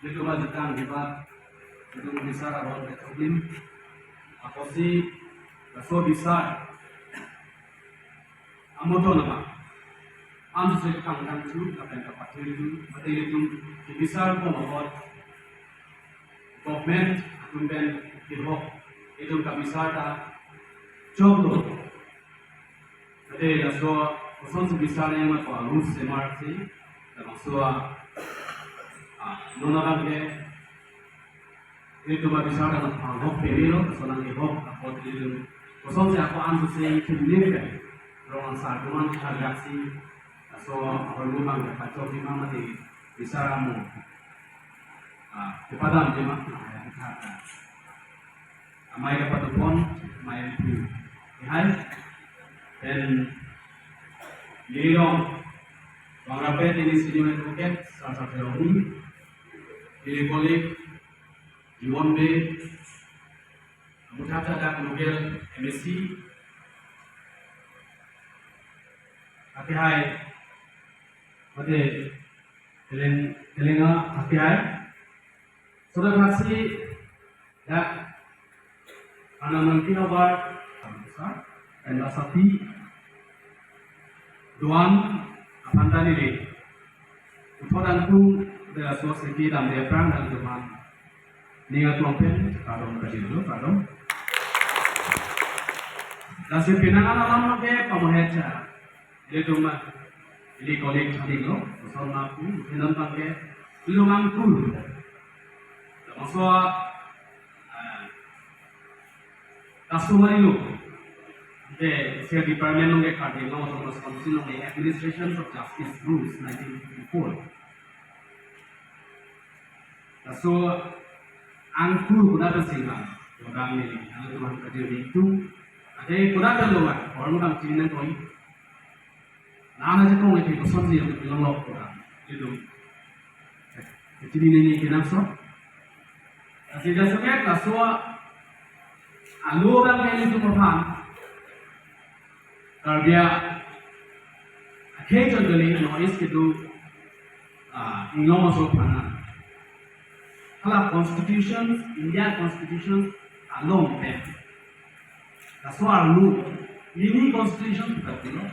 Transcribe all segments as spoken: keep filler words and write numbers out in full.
Ilitum ajutang debat, ilitum bisar aron kachoklim, apotsi laso bisar amoton abang, amsuse kepangthang chu, lapen kapathir chu, mate ilitum kebisar pon ahut, government atum pen kehok, ilitum kabisar ta choklo. Ade laso kosonsi bisar nangji ma ko arus semar si, laso, ah, non abang ke, ilitum abisar ta nangpanghok pemelo, laso nangkehok apot ilitum kosonsi ako amsuse chingnim ke, rong ansar atum an charjak si, laso ahormu abang ke pachokji ma mate bisar amo, ah, kepadamji ma, ah, ya, kita, ah. Amei kapatupon, amei pu. Hai. Then, neli rong, bang rapet neli senior advocate, Sar Sarthe Rongpi, neli colleague, Jimon Bey, amuthak ta dak local M A C, Happy Hai, mate, Teleng-, Telenga Happy Hai, Sodakhaksi, ya, ana mangkin obar, Sar, and Basati, Duan, aphan ta neli, uthot angku, de aso seki dam de prang dan Duan, ninga tongpen, kardom kajilo, kardom. Lasi penang alam ke pamohet cha. Ilitum ma, ili colleague thanilo, koson ma pu, ilitum abang ke, ilitum angkur. Laso, ah, customary law. Ke, isi department along ke Karbi Anglong Autonomous Council along ke Administration of Justice Rules nineteen fifty-four. Laso angkur kuda ta singlang, kuda ni, ang tuan kajir itu, ade kuda ta lo lah, orang orang cina koi. Nana je kong itu kosonsi yang bilang lo kuda, itu. Jadi ini ni kenang so. Lasi dak suket, laso alo abang ke ilitum aphan. Karbi akhei chonjali North East kedo, ah, inglong aso aphan. Hala constitution, India constitution along pen. Laso arlo, mini constitution putar pulo.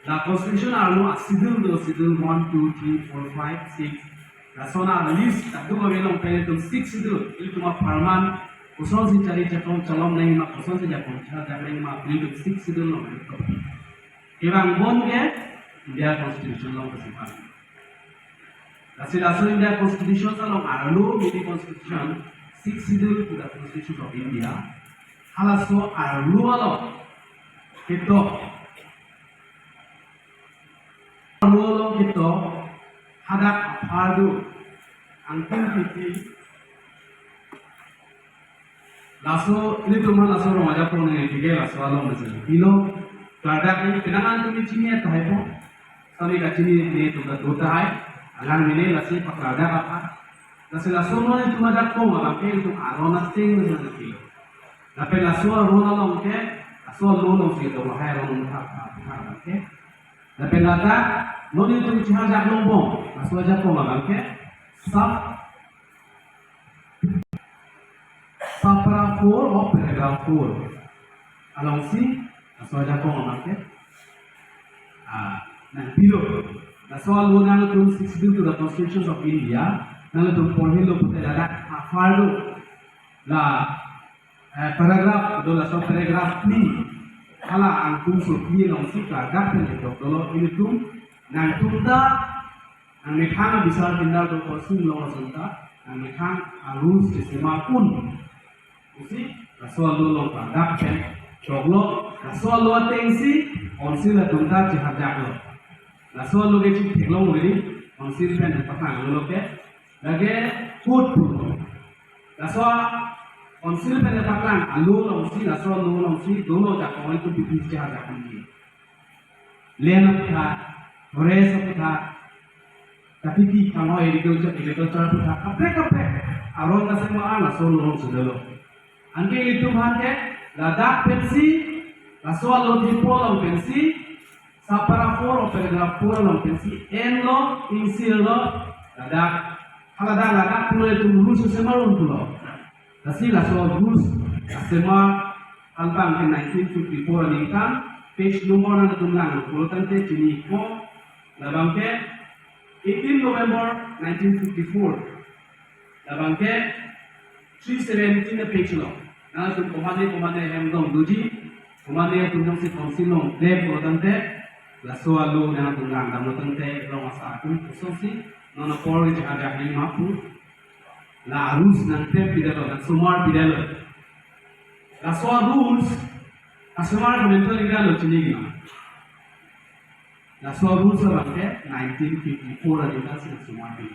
La constitution arlo a schedule do, schedule one, two, three, four, five, six. Laso na list, tadu kami along pen ilitum six schedule, ilitum apharman, kosonsi chari chatong chalom nangji ma, kosonsi jakong chara jak nangji ma, ilitum six schedule along ilitum. Kevang bon ke, India constitution along kesimpan. Lasi laso India constitution along arlo, mini constitution, six schedule to the Constitution of India. Halaso arlo along, ketok, arlo along ketok, hadak aphar do, angkung titi, laso, ilitum aphan laso rong ajakong nangji ke laso along nangji. Ilo, klardak ni, penang an tumi chini tahai po, sami kachini ni tum ta do tahai, alang mene lasi paklardak apa. Lasi laso non ilitum ajakong abang ke ilitum aron asing nangji. Lapen laso aron along ke, laso lo alongsi do lahai aron thap thap thap abang ke. Lapen ladak, non ilitum chihajak longbom, laso ajakong abang ke, sub, subpara four of paragraph four. Alongsi, laso ajakong abang ke, ah, nangpilo. Laso alo nangtum six schedule to the Constitution of India, nangtum porhelo pute ladak aphar do. La, eh, paragraph, do laso paragraph ni, hala angkung sopli alongsi klardak pen ketok dolo ilitum, nangtum ta, nangmethang abisar pindar do korsing long asonta, nangmethang arus kesimar un. Pusi, laso alo along klardak pen choklo, laso alo atengsi, council atum ta chihajaklo. Laso alo ke chingthek long uri, council pen paklang lo ke, lake court pulo. Laso council pen paklang alo alongsi, laso alo alongsi, dolo jakong itu bipis chihajakong ni. Land aphuthak, forest aphuthak, katiki kangho agriculture, agriculture aphuthak, kaprek kaprek aron kasema laso alo alongsi dolo. Anke ilitum aphan ke ladak pensi, laso alo thepo along pensi, Para four o paragraph four along pensi enlo, ingsirlo, ladak, haladak ladak pulo itum rules asemar un pulo. Lasi laso rules asemar abang ke nineteen fifty-four aningkan, page number nangtum lang pulo tangte chini ko, labang ke eighteen November nineteen fifty-four. Labang ke three seventeen a page lo. Nangtum komatne komatne hem dong doji, komatne atum jongsi council along dek pulo tangte, laso alo nangtum lang damlo tangte, rong asar atum kosonsi non apor ke jaha jaha ma pu. La rules nangtep pidetlo, nang asomar pidetlo. Laso rules asomar komentar ningkan lo chini gina. Laso rules abang ke nineteen fifty-four aningkan si asomar pi.